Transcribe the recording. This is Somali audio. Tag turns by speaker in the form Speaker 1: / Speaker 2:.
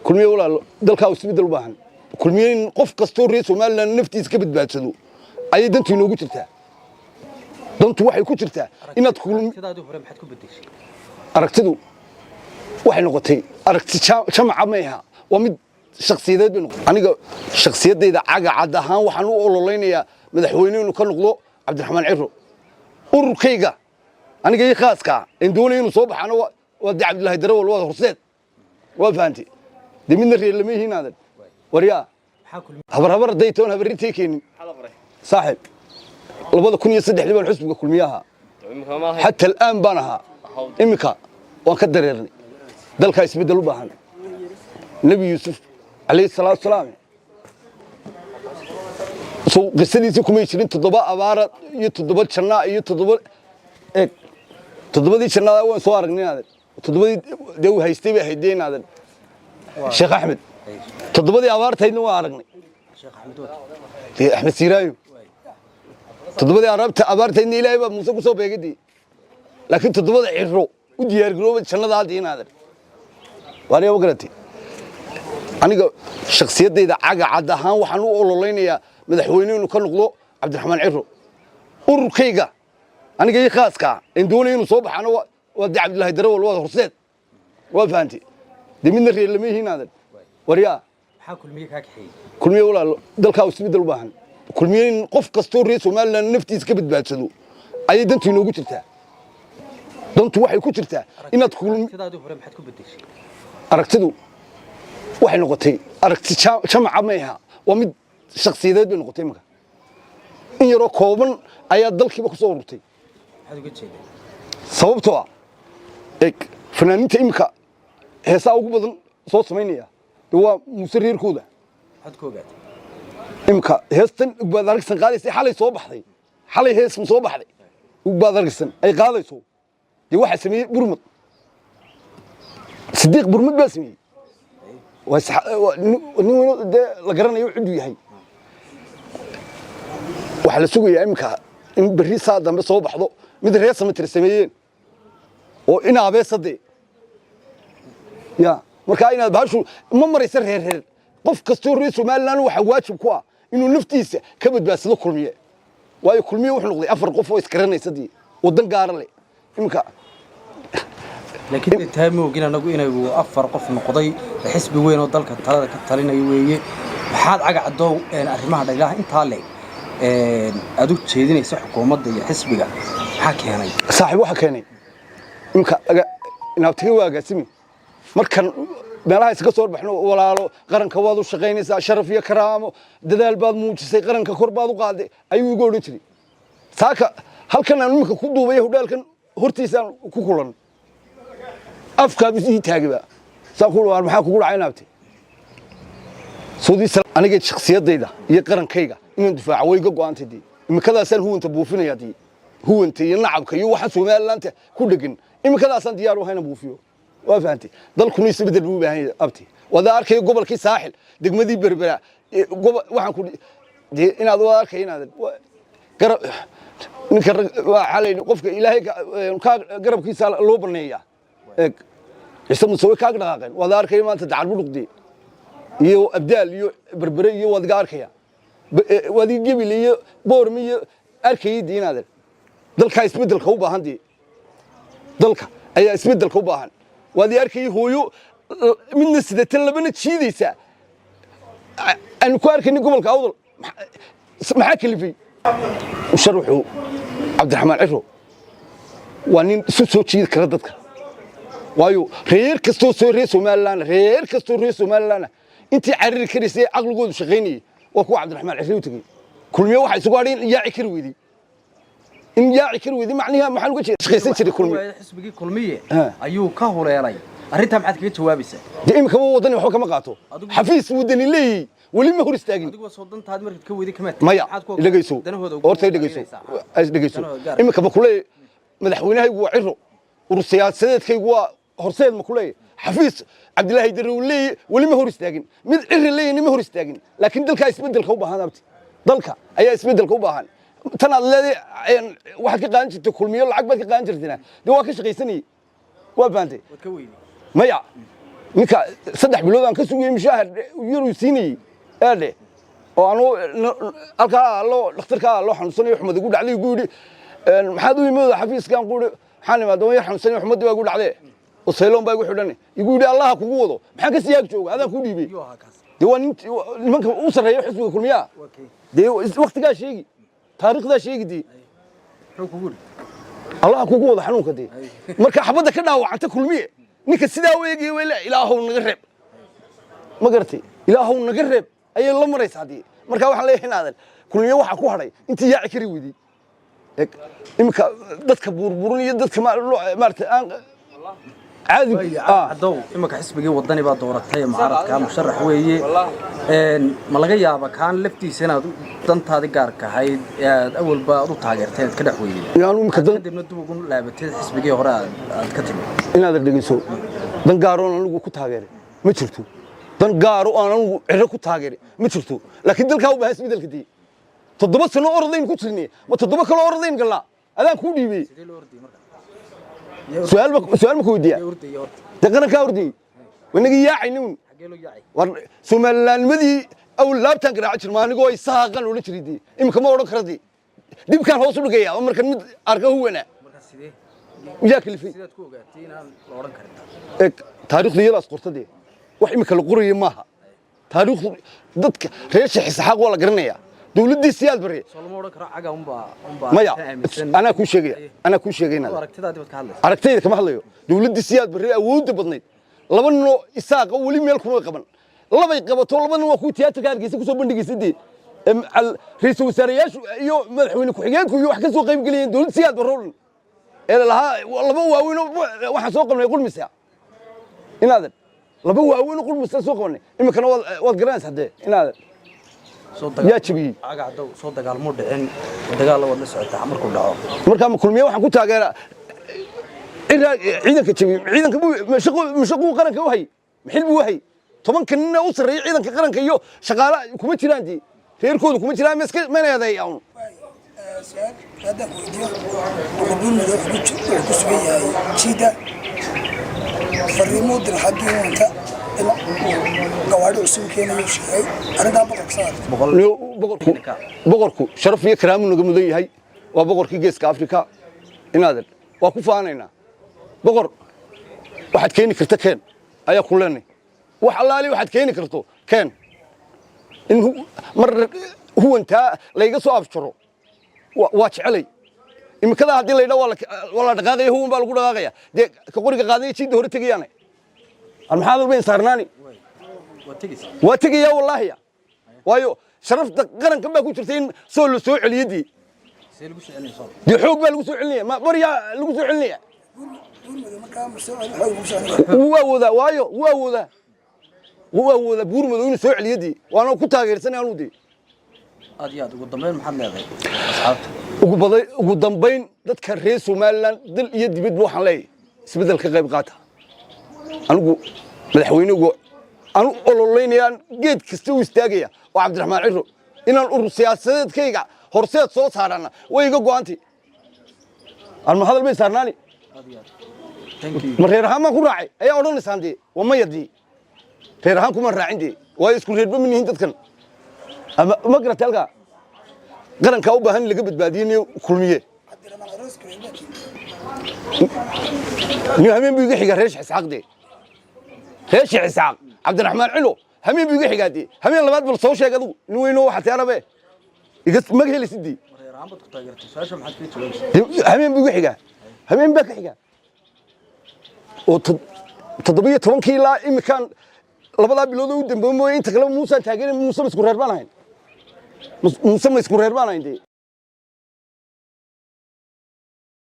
Speaker 1: Kulmiye walaal, dalkaa isbeddel u baahan. Kulmiye in qof kastoo reer Somaliland naftiisa ka badbaadsado ayay dantu inoogu jirtaa. Dantu waxay ku jirtaa inaad
Speaker 2: Aragtidaadii hore maxaad ku bedeshay?
Speaker 1: Aragtidu waxay noqotay aragti jamaca ma aha, waa mid shakhsiyadeed bay noqotay. Aniga shakhsiyaddayda caga cad ahaan waxaan u ololeynayaa madaxweyne inuu ka noqdo Cabdiraxmaan Ciro. Ururkayga aniga ii khaaska en doonaya inuu soo baxaana waa dee Cabdilaahi Darawal, waa Horseed, waa fahantay? Dee midna reer lama yihiin aadan waryaa.
Speaker 2: Maxaa Kulmiye?
Speaker 1: Habarhabar hadday toon habarintay keenin, saaxib. 2003-dii baan xusbiga Kulmiye ahaa, xataa al'aan baan ahaa. Iminka waan ka dareernay. Dalkaa isbeddel u baahan. Nebi Yuusuf calayhi salaatu salaam so qisadiisii kumay jirin toddoba abaara iyo toddoba jannaa iyo toddoba eeg? Toddobadii jannada waan soo aragnay inaadan toddobadii dee uu haystay bay ahayd dee inaadan Sheekh Axmed. Toddobadii abaartaydna waan aragnay.
Speaker 2: Sheekh Axmed waa?
Speaker 1: Dee Axmed Siiraayo. Toddobadii abaarta abaartaydna Ilaahay baa Muuse ku soo beegay dee, laakiin toddobada Ciro u diyaargarooba jannada hadda inaadan waaniga ma garatay. Aniga shakhsiyaddayda caga cad ahaan waxaan u ololeynayaa madaxweyne inuu ka noqdo Cabdiraxmaan Ciro. Ururkayga aniga ii khaaska en doonaya inuu soo baxaana waa dee Cabdilaahi Darawal, waa Horseed, waa fahantay? Dee midna reer lama yihiin aadan waryaa.
Speaker 2: Maxaa Kulmiye kaa kaxeeyey?
Speaker 1: Kulmiye walaal, dalkaa isbeddel u baahan. Kulmiye in qof kastoo reer Somaliland naftiisa ka badbaadsado ayay dantu inoogu jirtaa. Dantu waxay ku jirtaa inaad
Speaker 2: Aragtidaadii hore maxaad ku bedeshay?
Speaker 1: Aragtidu waxay noqotay aragti jamaca ma aha, waa mid shakhsiyadeed bay noqotay. Iminka in yaroo kooban ayaa dalkiiba ku soo ururtay.
Speaker 2: Maxaad uga jeedaa?
Speaker 1: Sababtoo ah, eg, fanaaniinta iminka heesaa ugu badan soo samaynaya dee waa Muuse reerkooda.
Speaker 2: Maxaad ku ogaatay?
Speaker 1: Iminka heestan Ugbaad Aragsan qaadaysay xalay soo baxday, xalay heesma soo baxday Ugbaad Aragsan ay qaadayso, dee waxaa sameeyey Burmad Sidiiq Burmad baa sameeyey. Waa nin weyn dee la garanayo ciduu yahay. Waxaa la sugayaa iminka in berri saa dambe soo baxdo mid reer Samatir sameeyeen oo in abeesade ya. Markaa inaad bahashu ma maraysa reer reer. Qof kastoo reer Somaliland waxaa waajib ku ah inuu naftiisa ka badbaadsado Kulmiye, waayo Kulmiye wuxuu noqday afar qof oo isgaranaysa dii waddan gaara leh iminka.
Speaker 2: Laakiin dee taa ma ogin anagu inuu afar qof noqday. Xisbi weyn oo dalka talada ka talinayo weeye. Maxaad cagacadoow arrimaha dhaliilaha intaa leeg aad u jeedinaysa xukuumadda iyo xisbiga? Maxaa keenay?
Speaker 1: Saaxiib, waxaa keenay iminka inaabtiga waa agaasimi. Markan meelaha iskaga soo baxno, walaalo, qaranka waad u shaqaynaysaa, sharaf iyo karaamo, dadaal baad muujisay, qaranka kor baad u qaaday, ayuu igu odhan jiray. Saaka halkan aan iminka ku duubay hudheelkan hortiisaan ku kulan, afkaab ii taagiba saan ku waar, maxaa kugu dhacay inaabti? Soodii aniga shakhsiyaddayda iyo qarankayga inaan difaaco way iga go'aantay dee. Iminkadaasaan huwanta buufinaya dee, huwanta iyo nacabka iyo waxa Somalilandta ku dhegan iminkadaasaan diyaar u ahay inaan buufiyo, waa fahantay? Dalkuna isbeddel buu u baahan yahay, abti. Wada arkaya gobolkii Saaxil, degmadii Berbera, waxaan ku dee inaad wada arkaya inaad garab ninka rag waxaa la yidhi qofka Ilaahay ka garabkiisa loo baneeyaa. Eeg, Ciise Muuse way kaaga dhaqaaqeen. Waad arkaya maanta Dacar Budhuqdii iyo Abdaal iyo Berbere iyo waad iga arkaya waad iga Gebile iyo Boormi iyo arkayay dee. Inaadan dalkaa isbeddelka u baahan dee, dalka ayaa isbeddelka u baahan. Waad ii arkayay hooyo midna sidata labana jiidaysaa aynu ku arkaynin gobolka Awdal. Maxaa kalifay? Musharraxu Cabdiraxmaan Ciro waa nin isu soo jiidi kara dadka, waayo reer kastoo soo reer Somaliland, reer kastoo reer Somaliland intii cariri karaysay, caqligoodu shaqaynayay, waa kuwa Cabdiraxmaan Ciro u tegey. Kulmiye waxa isugu hadhay in yaaci kari weydey, in yaaci kari weydey. Macnihi maxaan uga jeeda? Shaqaysan jiray Kulmiye.
Speaker 2: Xisbigii Kulmiye ayuu ka huleelay. Arrintaa maxaad kaga jawaabaysaa?
Speaker 1: Dee imikaba Wadani waxba kama qaato. Xafiis Wadani leeyahy weli ma hor istaagin.
Speaker 2: Adigu soo dantaad markaad ka weyday kama
Speaker 1: Maya.
Speaker 2: maxaad ku
Speaker 1: Dhegeyso.
Speaker 2: danahooda ugu
Speaker 1: Horta dhegeyso.
Speaker 2: taageeraysaa?
Speaker 1: Dhegeyso.
Speaker 2: Danahooda gaar.
Speaker 1: Iminka ma kuleeyahay madaxweynahaygu waa Ciro, urur siyaasadeedkaygu waa Horseed? Ma kuleeyahay xafiis Cabdilaahi Darre uu leeyahy weli ma hor istaagin, mid Ciri leeyahna ma hor istaagin, laakiin dalkaa isbeddelka u baahan, abti. Dalka ayaa isbeddelka u baahan. Tan aad leedahay waxaad ka qaadan jirtay Kulmiyo, lacag baad ka qaadan jirtayna, dee waa ka shaqaysanayey, waa fahantay?
Speaker 2: Waad ka weyday.
Speaker 1: Maya. Ninka 3 bilood aan ka sugayay mishaahar yaruu siinayey eedhe, oo anuu halkaa loo dhakhtarkaa loo xanuunsanayo, xumad igu dhacday, igu yidhi, "Maxaad u yimid xafiiskan?" Ku yidhi, "Waxaan imaad waan yar xanuunsanayo, xumaddii baa igu dhacdee oo sayloon baa igu xidhan." Igu yidhi, "Allaha kugu wado." Maxaan ka siyaag jooga adaan kuu dhiibay?
Speaker 2: Yuu ahaa kaas?
Speaker 1: Dee waa nin nimanka u sarreeya xisbiga Kulmiyaha.
Speaker 2: Waa kee?
Speaker 1: Dee waktigaa sheegi, taariikhdaa sheegi dee.
Speaker 2: Muxuu kugu yidhi?
Speaker 1: Allaha kugu wado xanuunka. Dee marka xabadda ka dhaawacanta Kulmiye, ninka sidaa u eegaya way le, "Ilaahow naga reeb." Ma garatay? "Ilaahow naga reeb" ayay la maraysaa. Dee marka waxaan leeyahay, inaadan Kulmiye waxaa ku hadhay intii yaaci kari weydey. Eg, iminka dadka buurburin iyo dadka maaragtay aan caadi.
Speaker 2: Cadow, imanka xisbigii Wadani baa dooratay mucaaradka musharax weeye. Ma laga yaaba kaan laftiisa inaad dantaadi gaarka ahayd ee aad awalba aad u taageertay inaad ka dhex weyday,
Speaker 1: Inaanu iminka dan
Speaker 2: kadibna dib ugu laabatay xisbigii hore aad ka timid?
Speaker 1: Inaadan dhegeyso, dan gaaroon anigu ku taageeray ma jirto. Dan gaaro aan anigu Ciro ku taageeray ma jirto, laakiin dalkaa u baahan isbedelka. Dee 7 sano ordayn ku jirnay, ma 7 kaloo ordayn galnaa? Adaan kuu dhiibay.
Speaker 2: Sidee loo ordayay marka?
Speaker 1: Su'aal ma ku weydiiyaa?
Speaker 2: Yaa ordayay horta?
Speaker 1: Dee qarankaa ordayey, wanagii yaacayna un.
Speaker 2: Xagee loo yaacay?
Speaker 1: War Soomalilaanimadii awl laabtaan garaaca jirma, anigoo ay saaqan odhan jiray. Dee iminka ma odhan kara, dee dhibkaan hoos u dhigaya oo markan mid arka huwana.
Speaker 2: Marka sidee?
Speaker 1: Yaa kalifay?
Speaker 2: Sidaad ku ogaatay inaan la odhan karin?
Speaker 1: Eg, taariikhdu iyadaas qorta. Dee wax iminka la qoraya maaha taariikhdu. Dadka reer Sheekh Isxaaq waa la garanayaa, dowladdii Siyaad Barre.
Speaker 2: Soo lama odhan karo caga unbaa
Speaker 1: Maya.
Speaker 2: ka aaminsan?
Speaker 1: Anaa kuu sheegaya, anaa kuu sheegay inaad
Speaker 2: Aragtidaadii baad ka hadlaysa.
Speaker 1: Aragtayda kama hadlayo. Dowladdii Siyaad Barre awoodda badnayd, laba ninoo Isaaqa weli meel kuma qaban, labay qabato. Laba nin waa kuwii tiyaatarka Hargeysa kusoo bandhigaysa. Dee ra'iisul wasaareyaashu iyo madaxweyne ku-xigeenku iyo wax ka soo qayb gelayeen dowladda Siyaad Barre oo dhan ee lahaa laba waaweyn oo waxaan soo qabnay qurmisa. Inaadan laba waaweyn oo qurmisa soo qabanay, iminkana waad garanaysaa. Dee inaadan
Speaker 2: Soo
Speaker 1: yaa jabiyey?
Speaker 2: Caga Cadow, soo dagaalmuu dhicin, dagaal waad la socotaa markuu dhaco.
Speaker 1: Markaa Kulmiye waxaan ku taageeraa ciidanka jabiyey. Ciidanka mashaquu qaranka u hay, maxil buu u hay. 10-ka nina u sarreeya ciidanka qaranka iyo shaqaala kuma jiraan, dee reerkooda kuma jiraan. Ma iska mana eedeeya un.
Speaker 3: Su-aal haddaan ku weydiiyo, Boqor Buurmadow wuxuu ku sugan yahay jiida. Fariimuu dir xaggii wanta in uu gawaadhi cusub keenayo sheegay. Arrintaa boqorka soo aragtay?
Speaker 1: Boqorku, boqorku sharaf iyo karaamuu naga mudan yahay. Waa boqorkii Geeska Afrika. Inaadan waa ku faanaynaa. Boqor, waxaad keeni karta keen ayaa ku leenay. Wax allaali waxaad keeni karto keen. In mar huwantaa layga soo afjaro waa jecelay. Imikadaa haddii laydha waa la dhaqaaqaya, huwan baa lagu dhaqaaqaya. Dee ka qoriga qaadaya jiidda hore tegayaane an maxaad walbayn saarnaani.
Speaker 2: Waa tegeysa?
Speaker 1: Waa tegayaa wallaahiya, waayo sharafta qarankan baa ku jirta in soo la soo celiyo dee.
Speaker 2: See lagu soo celinaya soo?
Speaker 1: Dee xoog baa lagu soo celinaya, ma baryaa lagu soo celinaya?
Speaker 3: Buurmadow markaa ma soo celin, xoog lagu soo celin?
Speaker 1: Wuu awoodaa, waayo wuu awoodaa, wuu awoodaa Buurmadow inuu soo celiyo. Dee waana ku taageersanay anuu dee.
Speaker 2: Aad iyo aad. Ugu dambeyn, maxaad leedahay asxaabta?
Speaker 1: Ugu dambayn, dadka reer Somaliland dal iyo dibadba waxaan leeyahay, isbeddel ka qayb qaata. Anigu madaxweynuhu anu ololeynayaan, geed kasta u istaagaya oo Cabdiraxmaan Ciro inaan urur siyaasadeedkayga Horseed soo saarana way iga go'antay. Aan ma hadal bay saarnaani.
Speaker 2: Aad iyo aad, thank you.
Speaker 1: Ma reer ahaan baan ku raacay ayaa odhanaysaan? Dee waa maya, dee reer ahaan kuma raacin. Dee waayo isku reerba ma nihin dadkan. Ama ma garatay? Halkaa qarankaa u baahan in laga badbaadiyey Kulmiye.
Speaker 3: Cabdiraxmaan Arooska reerbeed.
Speaker 1: Nin hameen buu iga xigaa reer Sheekh Isxaaq. Dee reer Sheekh Isxaaq Cabdiraxmaan Cilo hameen buu iga xigaa. Dee hameen labaad bal soo sheeg adigu, nin weynoo waxa taarabe iga maga helisid dee.
Speaker 2: Ma reer ahaan baad ku taageertay? Su-aasha maxaad kaga jawaabaysaa?
Speaker 1: Dee hameen buu iga xigaa, hameen baa ka xigaa oo 17-kii ilaa iminkaan labadaa bilood oo u dambeey mooye, inta kale Muusaan taageerin. Muuse ma isku reer baan ahayn? Muuse ma isku reer baan ahayn dee?